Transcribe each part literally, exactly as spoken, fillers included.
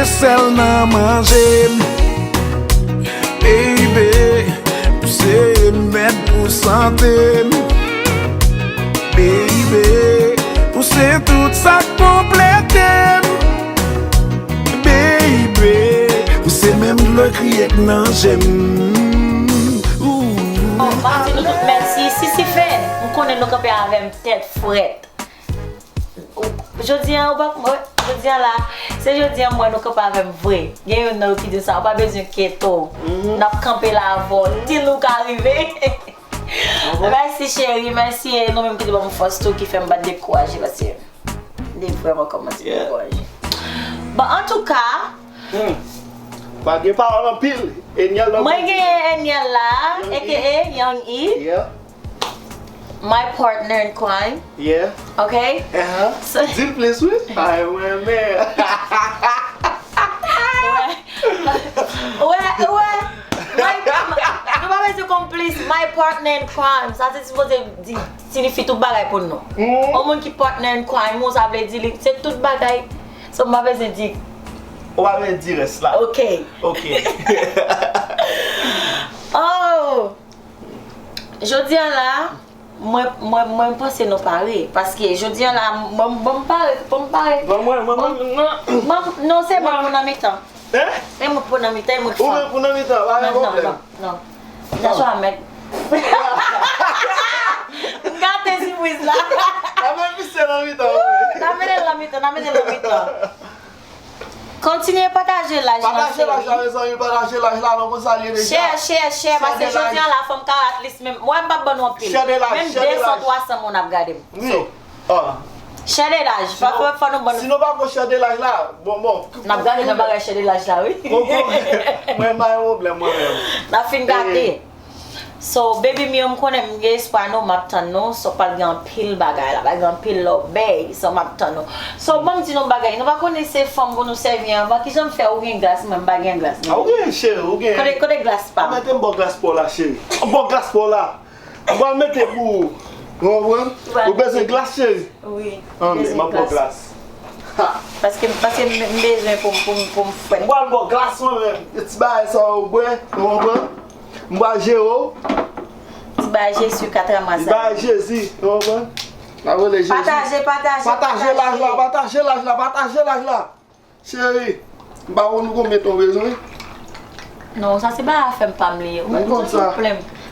Sèl nan manje m, baby, ou se remèd pou sante m, baby, ou se tout sa k konplete m, baby, ou se menm dlo kriye k nan je m. Ooh. Oh, m ap di nou tout mèsi. Sisi Fèn, m konnen nou kanpe avè m tèt frèt. Jodi a, ou pa, jodi a la, se jodi a m wè nou kanpe avè m vre. Gen youn nan yo ki di sa, ou pa bezwen enkyete w. N ap kanpe la avè w, till ou ka rive. Mèsi cheri, mèsi e nou menm ki te ban m fòs tou, ki fè m pa t dekouraje, paske li vrèman kòmanse dekouraje. Bon, antouka, pa gen pawòl anpil. Eniel nan mwen gen Eniel la, A K A Young E. Yeah. My partner in crime. Yeah. Ok? Uh-huh. So, di l plis, wi. Ay, mwen, men. Wè. Wè, wè. My, nou pa bezwen konplis. My partner in crime. Sa se sipoze di, siyifi tout bagay pou nou. Mm. Yon moun ki partner in crime, ou sa vle di li, se tout bagay. So, m pa bezwen di. Ou pa bezwen di rès la. Ok. Ok. Oh! Jodi a la, mwen, mwen, mwen panse nou pare. Paske jodi a la, mwen, mwen pare, mwen pare. Bon, mwen, mwen, mwen, mwen, mwen, non, se mwen pou nan mitan. Hein? E mwen pou nan mitan, e mwen ki fanm. Ou menm pou nan mitan, pa gen pwoblèm. Non, non, non. That's what I meant. M gate sipriz la. N a met misye nan mitan, wi. N a mennen l nan mitan, n a mennen l nan mitan. Kontinye pataje live la, cheri. Pataje live la, mezanmi, pataje live la, nou konn sa l ye deja. Share, share, share, paske jodi a la, fò m ka at least menm, mwen m p ap ban nou anpil. Share de live, share de live. Menm de san, twa san moun ap gade m. Wi. So, share de live, fò, fò, fò nou ban nou. Si nou pa ko share de live la, bon, bon. N ap gade nan bagay share de live la, wi. Mwen, mwen, mwen, mwen, mwen, mwen. N ap fin gate. So, baby m yo, m konnen m gen espwa nou, m ap tann nou. So, pral gen anpil bagay la, pral gen anpil lòbèy. So, m ap tann nou. So, ban m di nou bagay, nou pa konnen se fanm pou nou sèvi anvan. Kijan m fè ou gen glas, mwen m pa gen glas? Ah, ou gen, cheri, ou gen. Kote, kote glas pa m? Mete m bò glas pa w la, cheri. Bò glas pa w la. M pral mete pou ou. Ou konprann? Ou bezwen glas, cheri? Wi. Ann, m ap bò glas. Ha! Paske, paske m, m bezwen pou m, pou m, pou m fwèt. M pral bò glas mwen menm. Ti bagay sa ou bwè, ou konprann? M pral jere w. Ti bagay Jezi ka t ranmase. Ti bagay Jezi, ou konprann? N ap rele Jezi. Pataje, pataje, pataje live la, pataje live la, pataje live la. Cheri, m pa konn konbyen tan w bezwen. Non, sa se pa afè m pa m li ye. Ou konn sa.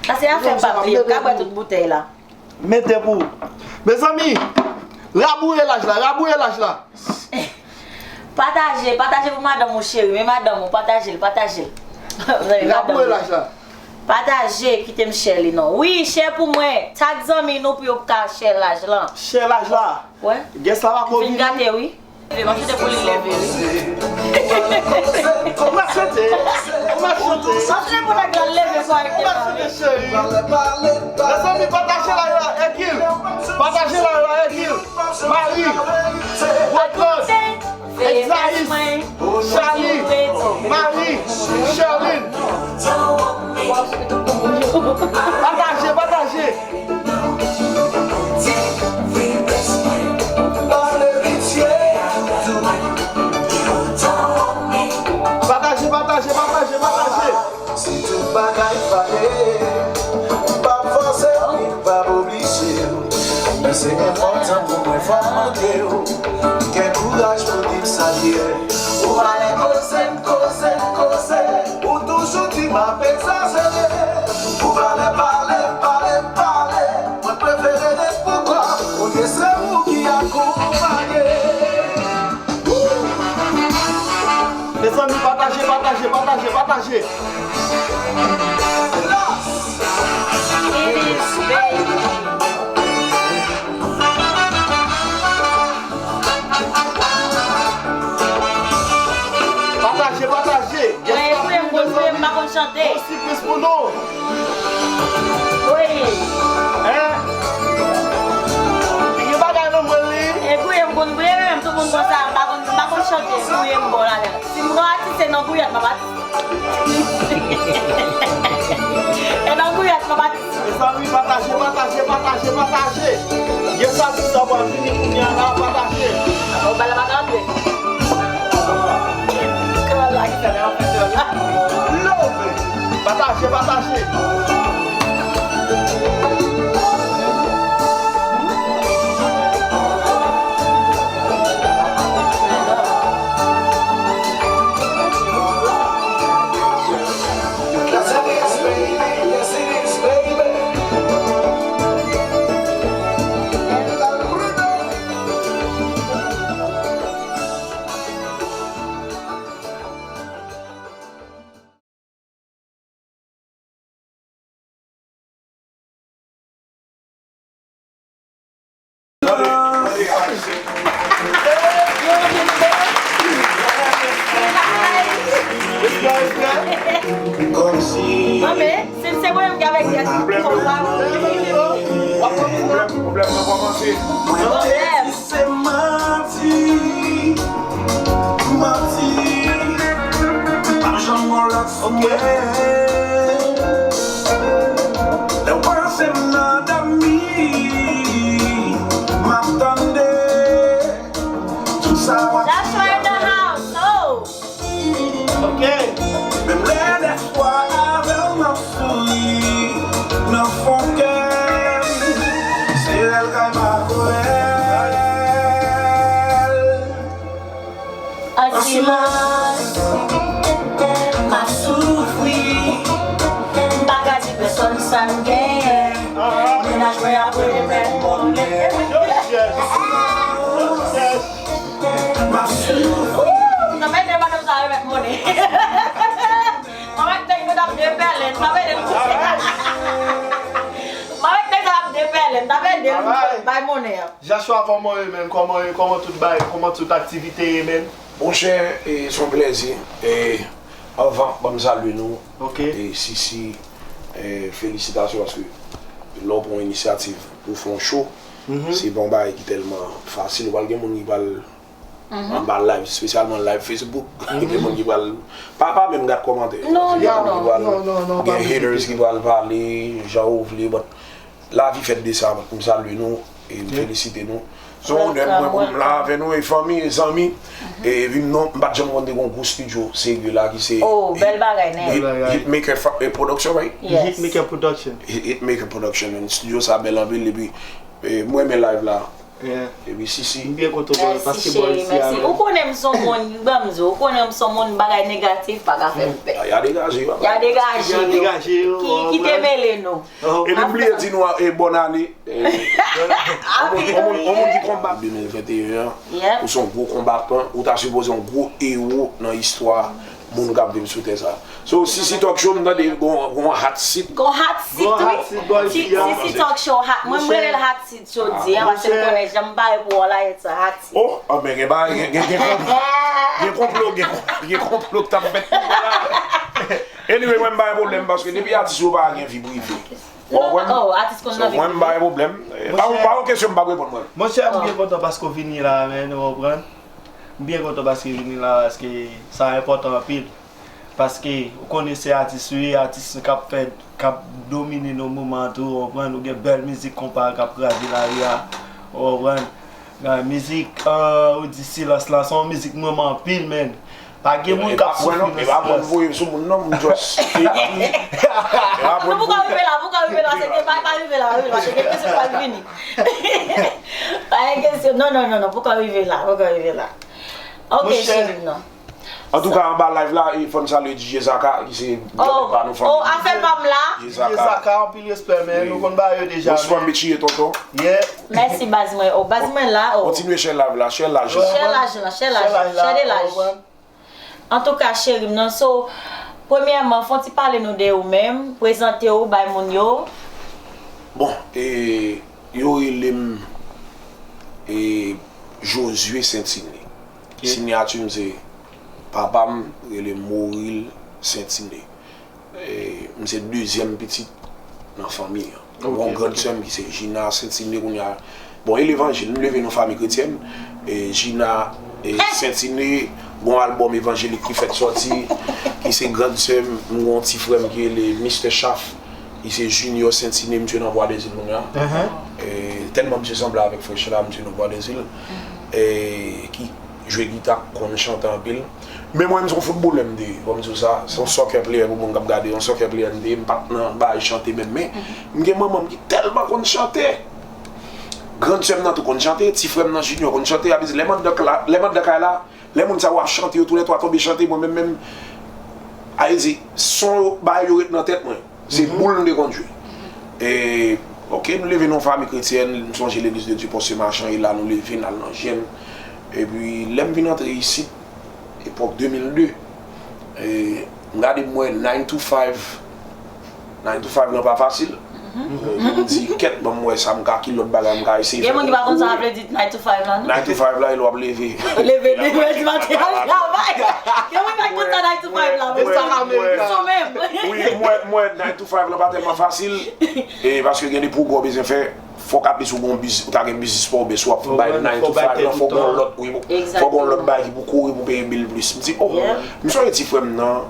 Sa se afè m pa m li ye. M ka bwè tout boutèy la. Mete pou ou. Mezanmi, raboure live la, raboure live la. Pataje, pataje pou madanm ou cheri. Men madanm ou, pataje l, pataje l. Raboure live la. Pataje, kite m share li non. Wi, share pou mwen. Tag zanmi nou pou yo ka share live lan. Share live la. Wè. Guest la pa ko vini. M fin gate, wi. M ap chante pou li leve, wi. Ou mèt chante. Ou mèt chante. M ap chante pou nèg la leve kò ak li. Ou mèt chante, cheri. Mezanmi, pataje live la, Hercule. Pataje live la, Hercule. Marie. Claude. Exaïs. Charlie. Marie. Sherline. Pataje, pataje. Pataje, pataje, pataje, pataje. Si tout bagay fale, m p ap fòse w, ni m p ap oblije w. Men se enpòtan pou mwen, fò m mande w. Gen kouraj pou di m sa l ye. Ou pa lè koze m, koze m, koze. Ou toujou di m ap egzajere. Ou pa lè pale m, pale m, pale. Mwen prefere ret pou kò m. Ou ye se ou ki akonpanye. Mezanmi, pataje, pataje, pataje, pataje. It is baby. Pataje, pataje. Mwen, mwen, mwen, mwen, m pa konn chante. Bon, sipriz pou nou. Wi. Hein? Gen bagay nan mwen li. E gouye m konn gouye, men tout moun konn sa, m pa konn, m pa konn chante, gouye m bon ladan. Si m gen atis, se nan gouyad m ap atis. E nan gouyad m ap atis. Mezanmi, pataje, pataje, pataje, pataje. Gen sa, ti sa pral vini kounye a la, pataje. Ou bal la pa ka antre. Love! Pataje, pataje! Yes, it is, baby. Yes, it is, baby. Kòmsi. Mwen menm, si se mwen menm ki avèk yès, konpa. Pwoblèm, pwoblèm nan kòmanse. Pwoblèm. Se manti, manti, m ap janm yon lòt sou mwen. Lè w panse m nan dòmi, m ap tande tout sa w ap di. Joshua in the house, oh! Ok. Menm lè dèfwa avè w m ap souri nan fon kè m, se rèl kay pa korèl. An silans, m ap soufri. M pa ka di pèsonn sa m genyen. Mennaj mwen ap rele mèt monnen. M ap soufri. Sa fè de madanm sa remèt monnen. Mwen wè nèg yo t ap depèlen, sa vle di. Mwen wè nèg yo t ap depèlen, sa vle di bay monnen an. Joshua, kòman w ye, man? Kòman w ye? Kòman tout bagay? Kòman tout aktivite ye, man? Monchè, e, se yon plèzi. E, anvan, ban m salye nou. Ok. E, Sisi, e, felisitasyon paske lè w pran yon inisyativ pou w fè yon show, se pa yon bagay ki tèlman fasil. Ou pral gen moun ki pral anba live, espesyalman live Facebook. Gen moun ki pral, pa, pa menm gad kòmantè. Non, non, non. Gen moun ki pral, gen haters ki pral pale jan yo vle, but lavi fèt de sa, but pou m salye nou e m felisite nou. Se yon onè pou mwen pou m la avè nou, e fanmi, e zanmi. E epi m non, m pa t janm konn te gen yon gwo estidyo serye la ki se Hit-, Hit-, Hitmaker fa-, e, Production, right? Yes. Hitmaker Production. Hit-, Hitmaker Production, man. Estidyo sa bèl anpil, epi, e, m renmen live la. Yeah. Epi Sisi. M byen kontan wè w paske bò isi a, man. Ou konnen m se yon moun, ban m di w, ou konnen m se yon moun bagay negatif pa ka fè m pè. Ya degaje yo. Ya degaje yo. Ki, ki te mele nou. Epi m bliye di nou, e, bòn ane. E, yon moun, yon moun, yon moun ki konbat de mil venteyen an, ou se yon gwo konbatan, ou ta sipoze yon gwo ewo nan istwa moun k ap viv sou tè sa. So, Sisi Talk Show, m tande gon, gon hot seat. Gon hot seat, wi. Sisi Talk Show hot. Mwen, m rele l hot seat jodi a, paske m konnen jan m pare pou w la, e sa hot seat. Oh, anben, gen bagay, gen, gen, gen konplo, gen konplo, gen konplo k t ap fèt la. Anyway, mwen, m pa gen pwoblèm, paske depi atis yo pa gen vi prive. Ou konprann? Oh, atis konn nan vi prive. So, mwen, m pa gen pwoblèm. E, pa, pa yon kesyon m p ap reponn mwen. Monchè, m byen kontan paske w vini la, man, ou konprann? M byen kontan paske w vini la, paske sa enpòtan anpil. Paske, ou konnen se atis ou ye, atis k ap fè, k ap domine nan moman an tou, ou konprann? Ou gen bèl mizik konpa k ap kraze lari a, ou konprann? Nan mizik, ah, ou di silans la, se yon mizik m renmen anpil, man. Pa gen moun k ap soufri nan silans. E pa mwen voye sou moun non, m just ekri. E pa mwen voye. Pou ka rive la, pou ka rive la, se ke pa, pa rive la, rive la, se ke kesyon k ap vini. Pa gen kesyon, non, non, non, non, pou ka rive la, pou ka rive la. Ok, cheri m nan. Antouka, anba live la, e fò n salye D J Zaka, ki se brother pa nou, fanmi. Oh, afè pa m la. D J Zaka, anpil respè, man. Nou konn ba yo deja, man. Bonsoir, Michie, tonton. Yeah. Mèsi, baz mwen. Oh, baz mwen la, oh. Kontinye share live la, share laj la. Share laj la, share laj la, share de laj. Antouka, cheri m nan, so, premyèman, fè yon ti pale nou de ou menm, prezante w bay moun yo. Bon, e, yo rele m, e, Josué Saint-Iné. Ok. Siyati m se papa m rele Moril Saint-Iné. E, m se dezyèm pitit nan fanmi an. Ok, ok. Gon grann sè m ki se Gina Saint-Iné kounye a. Bon, e levanjil, m leve nan fanmi kretyèn. E Gina, e, Saint-Iné, gon albòm evanjelik ki fèk sòti, ki se grann sè m, m gon ti frè m ki rele Mister Chaf. Li se Junior Saint-Iné, misye nan Vwadèzil kounye a. E, tèlman misye sanble avèk Fresh la, misye nan Vwadèzil. E, ki, jwe gita, konn chante anpil. Men mwen, m se yon foutbolè m te ye, fò m di w sa. Se yon soccer player pou moun k ap gade, yon soccer player m te ye, m pa t nan bagay chante menm. Men m gen manman m ki tèlman konn chante. Grann sè m nan tou konn chante, ti frè m nan Junior konn chante. Sa vle di, lè m anndan kla-, lè m anndan kay la, lè moun sa yo ap chante, yo toulètwa tonbe chante, mwen menm, menm, sa vle di, son yo, bagay yo ret nan tèt mwen. Se boul m te konn jwe. E, oke, nou leve nan yon fanmi kretyèn, m sonje Legliz de Dieu Poste Marchand, e la nou leve, n al nan jèn. Epi, lè m vin antre isit, epòk de mil de, e, m gade m wè nine to five, nine to five lan pa fasil. E, m di, kèt, ban m wè sa m ka, ki lòt bagay m ka eseye fè. Gen moun ki pa konn sa vle di nine to five la, non? Nine to five la, e lè w ap leve. Leve de mè di maten al travay. Gen moun pa konn sa nine to five la, men sa menm. Sou menm. Wi, mwen, mwen, nine to five lan pa tèlman fasil. E paske gen de pwogrè w bezwen fè, fòk atlis ou gon biz-, ou ta gen biznis pa w, oubyen si w ap bay nine to five lan, fòk gon lòt, wi, fòk gon lòt bagay ki pou kouri pou peye bil plis. M di, oh, m sonje ti frè m nan,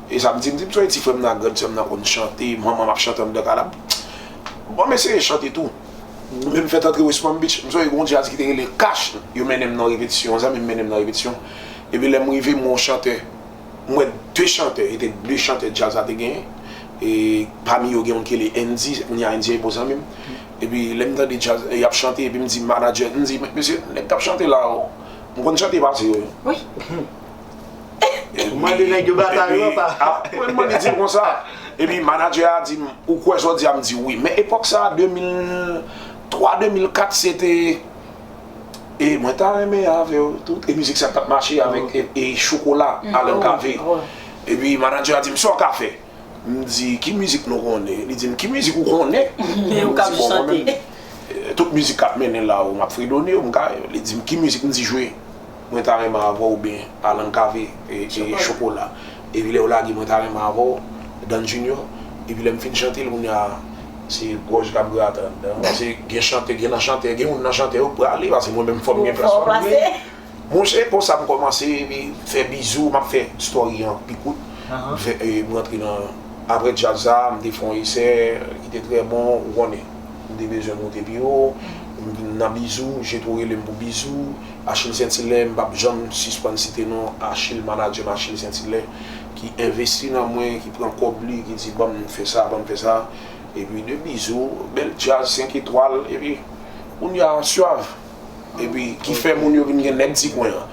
e sa m di, m di, m sonje ti frè m nan, grann sè m nan konn chante, manman m ap chante anndan kay la. Bon, m eseye chante tou. Men m fèt antre West Palm Beach, m sonje gon djaz ki te rele Cash, yo mennen m nan repetisyon, yon zanmi m mennen m nan repetisyon. Epi lè m rive, m wè yon chantè, m wè de chantè, e te de chantè djaz la te genyen. E pami yo gen youn ki rele Andy, kounye a Andy se bon zanmi m. Epi lè m tande djaz, y ap chante, epi m di manadjè, m di, "Mesye, nèg k ap chante la, m konn chante pase yo." Wi. Ou mande nèg yo batay yo, pa? Epi, a, mwen, mwen li di l konsa. Epi manadjè a di m, "Ou kwè sa w di a?" M di, "Wi." Men epòk sa a, de mil twa, de mil kat, se te, e mwen ta renmen avè w tout. E mizik sa t ap mache avèk, e, e Chokola, Alan Cavé. Epi manadjè a di m, "Sa w ka fè?" M di, "Ki mizik nou konnen?" Li di m, "Ki mizik ou konnen?" E ou ka chante. Tout mizik k ap mennen la, ou m ap fredone yo, m ka, li di m, "Ki mizik?" M di, "Jwe Mwen ta renmen avè w oubyen Alan Cavé e, e Chokola. Epi lè yo lage Mwen ta renmen avè w, Dan Junior, epi lè m fin chante l, kounye a, se gòj k ap grate anndan. Paske gen chantè, gen nan chantè, gen youn nan chantè yo prale, paske mwen menm fò m gen plas pa m. Monchè, konsa m kòmanse, epi fè bizou, m ap fè story an pi kout. M fè, e, m rantre nan, apre djaz sa, m te fè yon esè ki te trè bon, ou konnen. M te bezwen moute pi wo. M vin nan bizou, Jetro rele m pou bizou. Achille Saint-Hilaire, m p ap janm sispann site non Achille, manadjè m Achille Saint-Hilaire, ki envesti nan mwen, ki pran kòb li, ki di, "Ban m fè sa, ban m fè sa." Epi de bizou, bèl djaz, senk etwal, epi kounye a, swav. Epi ki fè moun yo vin gen nèg ti kwen an.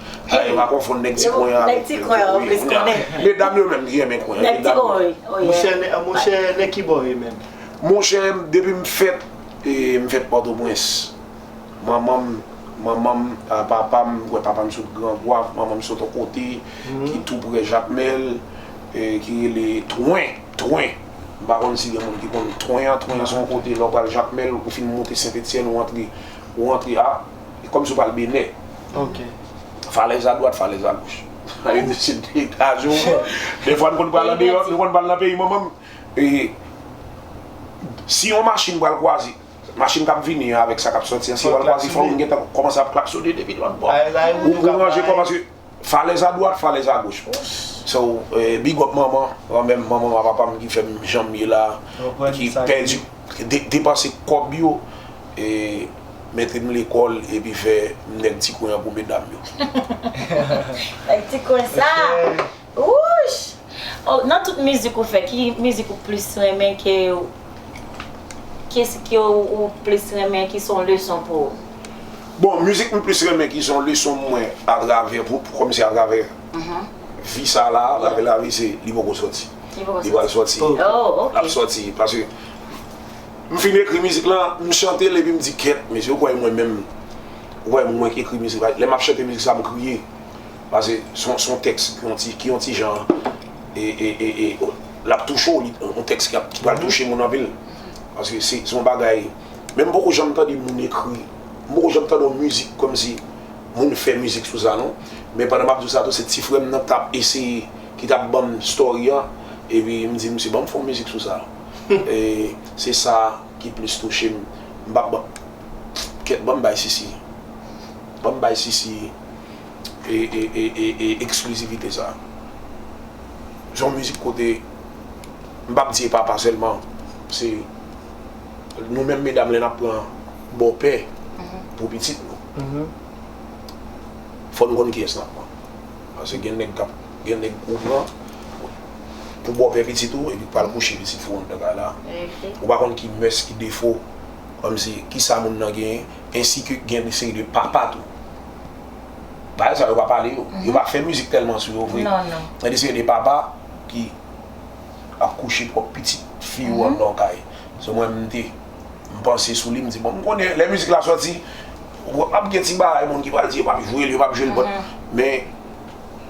Yo pa konfonn nèg ti kwen an avèk nèg ti kwen an, wi, plis konnen. Medam yo menm ki renmen kwen an, medam yo. Monchè, nè-, monchè, nèg ki bò yo menm? Monchè, depi m fèt, e, m fèt Pòtoprens. Manman m, manman m, a, papa m, wè papa m sot Gran Gwav, manman m sot yon kote ki tou prè Jakmèl, e, ki rele Twen, Twen. M pa konn si gen moun ki konn Twen an, Twen an se yon kote lè w pral Jakmèl, ou fin monte Sentetyèn, ou antre, ou antre a, e kòmsi w pral Benè. Falèz adwat, falèz agoch. Sa vle di se de etaj yo. Defwa nou konn pral andeyò, nou konn pral nan peyi manman m. E si yon machin pral kwaze, machin k ap vini an avèk sa k ap sòti an, si yo pral kwaze, fò moun gentan kòmanse ap klaksone depi lòt bò. Ou pou ranje kò paske falèz adwat, falèz agoch. So, e, big up manman, mwen menm, manman m ak papa m ki fè m jan m ye la, ki pèdi, de-, depanse kòb yo, e, mete m lekòl, epi fè m nèg ti kwen an pou medam yo. Nèg ti kwen sa! Wouch! Oh, nan tout mizik ou fè, ki mizik ou plis renmen ke, ki, ke ou, ou plis renmen ki se yon leson pou ou? Bon, mizik m plis renmen ki se yon leson mwen atravè, pou, pou kòmsi atravè vi sa la, atravè lavi, se li poko sòti. Li pral sòti. Oh, ok. L ap sòti, paske m fin ekri mizik lan, m chante l epi m di, "Kèt, mesye, ou kwè mwen menm, ou kwè mwen ki ekri mizik la?" Lè m ap chante mizik sa, m kriye. Paske se yon, se yon tèks ki yon ti, ki yon ti jan, e, e, e, e, o, l ap touche w, li, yon tèks ki ap, ki pral touche moun anpil. Paske se, se yon bagay, men m poko janm tande moun ekri, m poko janm tande yon mizik kòmsi moun fè mizik sou sa, non. Men pandan m ap di w sa tou, se ti frè m nan k t ap eseye, ki t ap ban m story an, epi m di, "Misye, ban m fè yon mizik sou sa." E se sa ki plis touche m. M p ap ban, kèt, ban m bay Sisi. Ban m bay Sisi e, e, e, e, e eksklizivite sa. Se yon mizik kote m p ap di e papa sèlman, se nou menm medam lè n ap pran bòpè pou pitit nou. Fò n konn kiyès n ap pran. Paske gen nèg k ap, gen nèg ou pran pou bòpè pitit ou, epi k pral kouche pitit fi w anndan kay la. Ou pa konn ki mès, ki defo, kòmsi, kisa moun nan genyen, ensi ke gen de seri de papa tou. Bagay sa yo pa pale yo. Yo pa fè mizik tèlman sou yo vre. Gen de seri de papa ki ap kouche pwòp pitit fi yo anndan yon kay. So mwen, m te, m panse sou li, m di, bon, m konnen lè mizik la sòti, w ap gen ti bagay, moun ki pral di yo p ap jwe l, yo p ap jwe l, but, men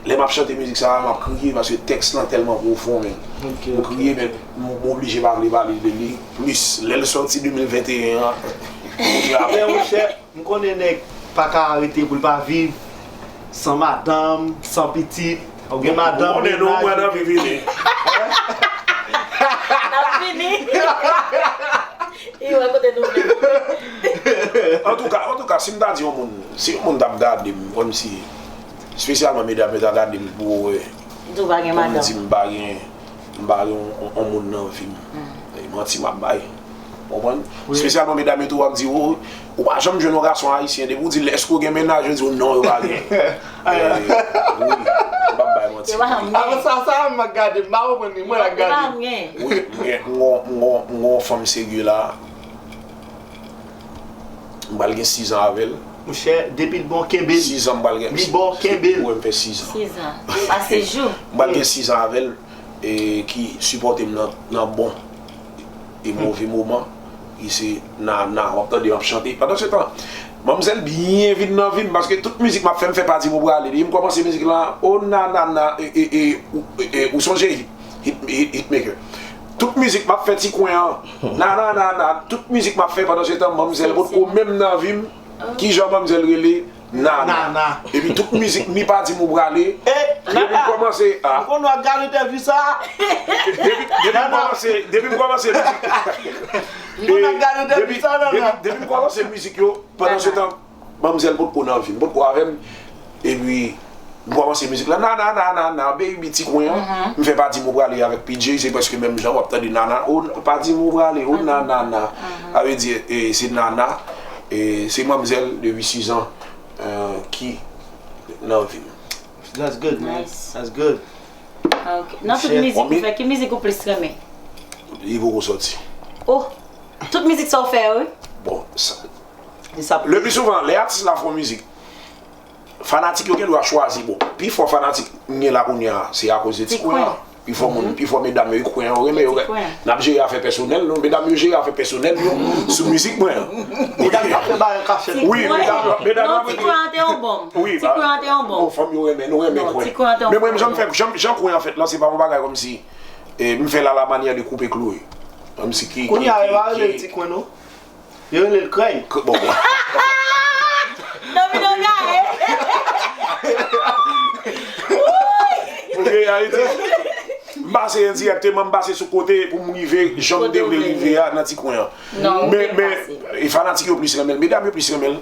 lè m ap chante mizik sa a, m ap kriye paske tèks lan tèlman pwofon, men m kriye, men m oblije pa vle pale de li plis. Lè l sòti de mil venteyen an, Men monchè, m konnen nèg pa ka rete pou l pa viv san madanm, san pitit. Ou gen madanm, mennaj, ou gen pitit. N ap fini. Li wè kote nou vle. Antouka, antouka, si m ta di yon moun, si yon moun t ap gade m, kòmsi, espesyalman medam yo ta gade m pou wè, pou m di m pa gen, m pa gen yon, yon moun nan vi m. E manti m ap bay. Ou konprann? Espesyalman medam yo tou, w ap di, o, ou pa janm jwenn yon gason ayisyen. Depi w di l, èske w gen mennaj? Yo di w, non, yo pa gen. Wi, m p ap bay manti. Apre sa, sa m ap gade, m pa konprann li, mwen l ap gade. Wi, m gen, m gen, m gen yon fanm serye la. M pral gen sizan avè l. Monchè, depi l bon, kenbe l. Sizan, m pral gen. Li bon, kenbe l. Wi, m fè sizan. Sizan. Pase jou. M pral gen sizan avè l, e ki sipòte m nan, nan bon e move moman, ki se Nana, w ap tande m ap chante. Pandan se tan, manmzèl byen vin nan vi m, paske tout mizik m ap fè, m fè pa di m ou prale. Depi m kòmanse mizik la, o Nana, na, e, e, e, ou, e, ou sonje hit, hit, hit, hitmaker. Tout mizik m ap fè ti kwen an, Nana, na, na, tout mizik m ap fè pandan se tan, manmzèl potko menm nan vi m. Kijan manmzèl rele? Nana. Epi tout mizik ni pa di m ou prale. Depi m kòmanse a. M konn w ap gade entèvyou sa. Depi, depi m kòmanse, depi m kòmanse mizik. M konn w ap gade entèvyou sa, Nana. Depi, depi m kòmanse mizik yo, pandan se tan, manmzèl potko nan vi m, potko avè m. Epi, m kòmanse mizik la, Nana, na, na, na, baby, ti kwen an. M fè pa di m ou prale avèk P J, se prèske menm jan, w ap tande Nana, o, pa di m ou prale, o, na, na, na. Sa vle di, e, se Nana, e, se manmzèl depi sizan. Ki nan vi m. That's good, man. That's good. Nan tout mizik ou fè, ki mizik ou plis renmen? Li poko sòti. Oh! Tout mizik sa ou fè yo, wi? Bon, sa, le pli souvan, lè atis la fè yon mizik, fanatik yo gen dwa chwazi, bon, pi fò fanatik m gen la kounye a, se akoz de ti kwen an. Pifò moun, pifò medam yo, kwen yo renmen yo. N ap jere afè pèsonèl nou, medam yo jere afè pèsonèl yo sou mizik mwen an. Medam yo ap fè bagay an kachèt. Wi, medam yo, medam yo ap. Non, ti kwen an te yon bonm. Wi, ti kwen an te yon bonm. Bon, fanm yo renmen, nou renmen kwen. Men mwen, jan m fè, jan, jan kwen an fèt lan, se pa yon bagay kòmsi, e, m fè l à la manière de Coupé Cloué. Kòmsi ki, ki, ki, ki. Kounye a, yo pa rele l ti kwen non. Yo rele l krèy. Bon, bon. Domino gaye. Pou gen Ayiti. M pase endirèkteman, m pase sou kote pou m rive jan m te vle rive a nan ti kwen an. Men, men, e fanatik yo plis renmen l, medam yo plis renmen l.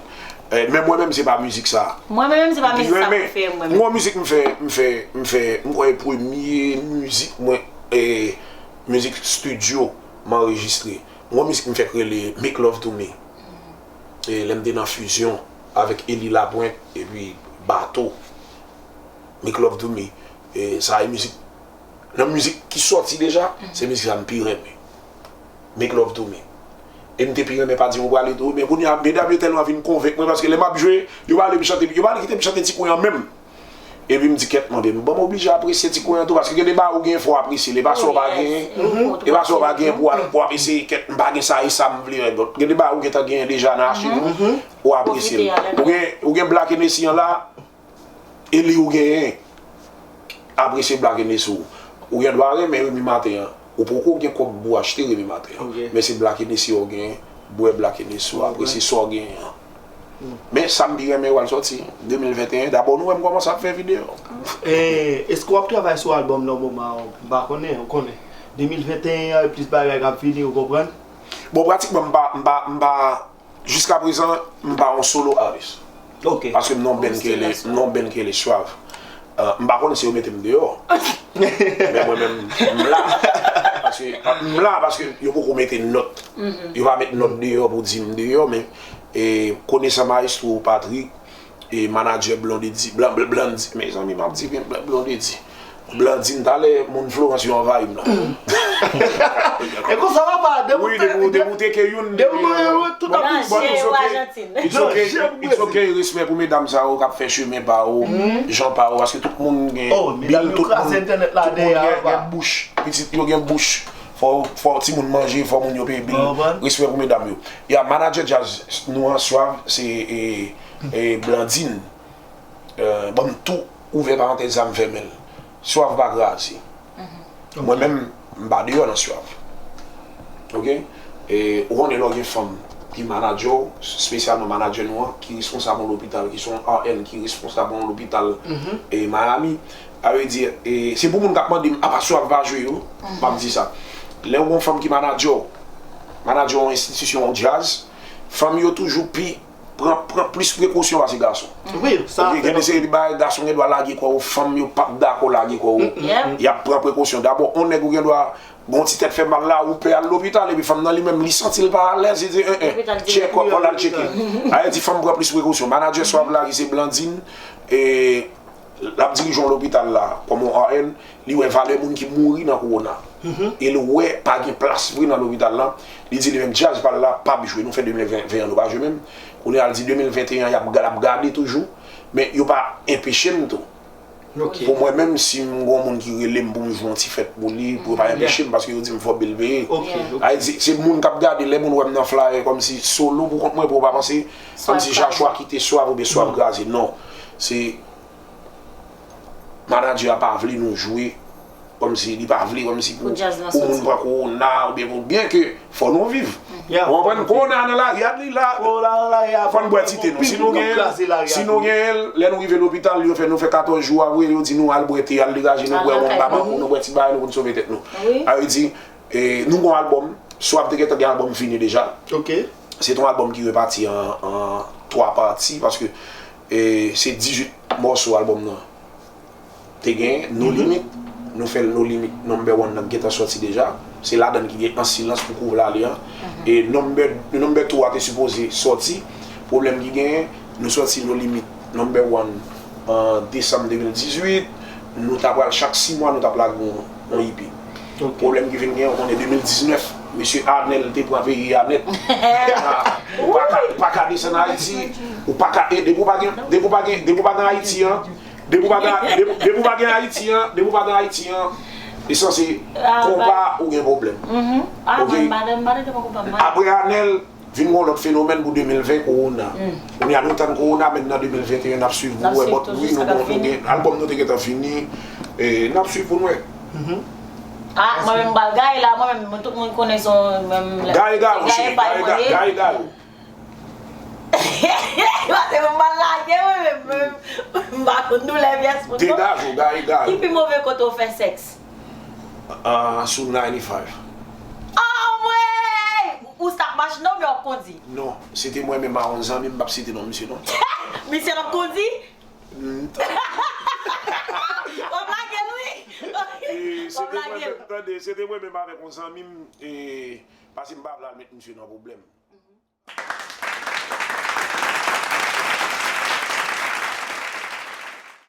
Men mwen menm, se pa mizik sa. Mwen menm, se pa mizik sa mwen fè, mwen menm. M gon mizik m fè, m fè, m fè, m kwè premye mizik mwen, e, mizik estidyo m anrejistre. M gon mizik m fè k rele Make Love to Me. E lè m te nan Fusion avèk Eli Lapointe epi Bato. Make Love to Me. E sa e mizik, nan mizik ki sòti deja, se mizik sa m pi renmen. Make Love to Me. E m te pi renmen Pa Di M Ou Prale tou, men kounye a, medam yo tèlman vin konvenk mwen, paske lè m ap jwe, yo pa vle m chante, yo pa vle kite m chante ti kwen an menm. Epi m di, kèt, mande m, bon, m oblije apresye ti kwen an tou, paske gen de bagay ou genyen, fò w apresye l, e pa sa w pa genyen, e pa sa w pa genyen pou w al, pou w ap eseye, kèt, m pa gen sa, e sa m vle, lòt, gen de bagay ou gentan genyen deja nan achiv ou, ou apresye l. Ou gen, ou gen Black Hennessy an la, e li ou genyen, apresye Black Hennessy ou. Ou gen dwa renmen Remy Martin an, ou poko gen kòb pou w achte Remy Martin an, men se Black Hennessy ou genyen, bwè Black Hennessy ou, apresye sa w genyen an. Men sa m pi renmen yo pral sòti de mil venteyen. Dabò nou wè m kòmanse ap fè videyo. Èske w ap travay sou albòm nan moman an? M pa konnen, ou konnen. De mil venteyen an, e plis bagay k ap vini, ou konprann? Bon, pratikman, m pa, m pa, m pa, jiskaprezan, m pa yon solo artist. Paske m nan yon band ki rele, m nan yon band ki rele Suave. M pa konnen si yo mete m deyò. Men mwen menm, m la. Paske, m la paske yo poko mete nòt. Yo pa met nòt deyò pou di m deyò, men, e, konesan Maestro Patrick, e manadjè Blondedy, Blan- Blan- Blandy, mezanmi, m ap di byen Blan- Blondedy. Blandine, talè, moun Florans yo anvayi m la. E konsa papa, depi Wi, depi ou- depi ou teke youn, depi ou- tout ap Manje But it's yo okay. Ajantin. It's okay. Janje It's okay. Respè pou medam sa yo k ap fè chemen pa yo, jan pa yo, paske tout moun gen Oh, medam yo tout kraze moun- entènèt la tout moun dèyè gen- apa. Gen bouch. Pitit yo gen bouch. Fò fò timoun manje, fò moun yo peye bil. Ou konprann? Respè pou medam yo. Ya, manadjè djaz nou an Swav se e, e Blandine. Euh, ban m tou ouvè parantèz sa m fèmen l. Swav pa kraze. Mwen menm, m pa deyò nan Swav. Oke? E ou konnen lè w gen fanm ki manadjè w, espesyalman manadjè nou an, ki responsab yon lopital, ki se yon R N ki responsab yon lopital e Miami, sa vle di, e se pou moun k ap mande m, apa Swav pa jwe yo? M ap di sa. Lè w gen yon fanm ki manadjè w, manadjè yon enstitisyon, yon djaz, fanm yo toujou pi pran pran plis prekosyon pase gason. Wi, sa Gen de seri de bagay gason gen dwa lage kò yo, fanm yo p ap dakò lage kò yo. Yep. Y ap pran prekosyon. Dabò, yon nèg ou gen dwa gen yon ti tèt fè mal la, ou pè al lopital, epi fanm nan li menm, li santi l pa alèz, li di, en, en, Lopital tchèk, dirèk. Fò l al tcheke. Sa vle di fanm pran plis prekosyon. Manadjè Swav la, ki se Blandine, e l ap dirije yon lopital la, kòm yon R N, li wè valè moun ki mouri nan kowona. E l wè pa gen plas vre nan lopital la. Li di li menm djaz pa l la p ap jwe. Nou fè de mil ven an nou pa jwe menm. Kounye a l di de mil venteyen an y ap l ap gade toujou. Men yo pa enpeche m tou. Ok. Pou mwen menm, si m gen yon moun ki rele m pou m jwe yon ti fèt pou li, pou yo pa enpeche m paske yo di m fò bil peye. Ok. Yeah. Ok. Sa vle di, se moun k ap gade, lè moun wè m nan flyer kòmsi solo pou kont mwen, pou yo pa panse Swav kòmsi kraze. Jachwa kite Swav oubyen Swav kraze. Non. Se manadjè a pa vle nou jwe kòmsi li pa vle, kòmsi pou Pou djaz lan pou moun soti. Pran kowona oubyen pou byen ke fò nou viv. Yeah. Ou konprann? Kowona nan lari a, li la. Kowona nan lari a, Fò n bwè ti te nou. Si nou gen si nou gen l, lè nou rive lopital, yo fè nou fè katòz jou apre, yo di nou al bwè te, al degaje, nou bwè wonm Bamako, nou bwè ti bagay, nou konn sove tèt nou. Wi. Sa vle di, e, nou gen yon albòm, Swav te gentan gen albòm fini deja. Ok. Se te yon albòm ki repati an, an twa pati, paske e, se dizuit mòso albòm nan te gen, No Limit. Nou fè l No Limit, number one nan gentan sòti deja. Se ladan l ki gen An Silans pou Kouv Lale an. E number, number two a te sipoze sòti. Pwoblèm ki genyen, nou sòti No Limit number one an desanm de mil dizuit. Nou ta pral chak sis mwa, nou t ap lage yon, yon E P. Ok. Pwoblèm ki vin genyen, ou konnen de mil diznèf, mesye Arnel te pran peyi a nèt. Ou pa ka, ou pa ka desann Ayiti, ou pa ka, e, depi ou pa gen, depi ou pa gen, depi ou pa gen Ayiti an, depi ou pa gen, depi, depi ou pa gen Ayiti an, depi ou pa gen Ayiti an, li sanse konpa ou gen pwoblèm. Mhm. Ah, Ok. mwen, m pa, m pa tande konpa mal. Apre Arnel, vin gen yon lòt fenomèn pou de mil ven, kowona. Kounye a nou tann kowona, men nan de mil venteyen n ap swiv pou N ap nou wè, swiv but toujou wi, sa nou k ap bon, nou vini. Gen albòm nou te gentan fini. E, n ap swiv pou nou wè. Ah, mwen menm m pral gaye la, mwen menm tout moun konnen se yon menm lè. Gaye gaye, Gaye pa gaye mwen ye. Gaye gaye. Pase mwen pral lage mwen menm, menm m pa konn doulè pyès moun non. Degaje w, gaye gaye. Ki pi move kote w fè sèks? Ah, sou ninety-five. Ah, mwen! Ou s t ap mache non, oubyen w ap kondi? Non, se te mwen menm a yon zanmi m, m p ap site non misye non. Misye l ap kondi? Mm. W ap lage l wi. E, W se ap te mwen lage l. menm, tande, se te mwen menm avèk yon zanmi m, e, paske m pa vle al met misye nan pwoblèm.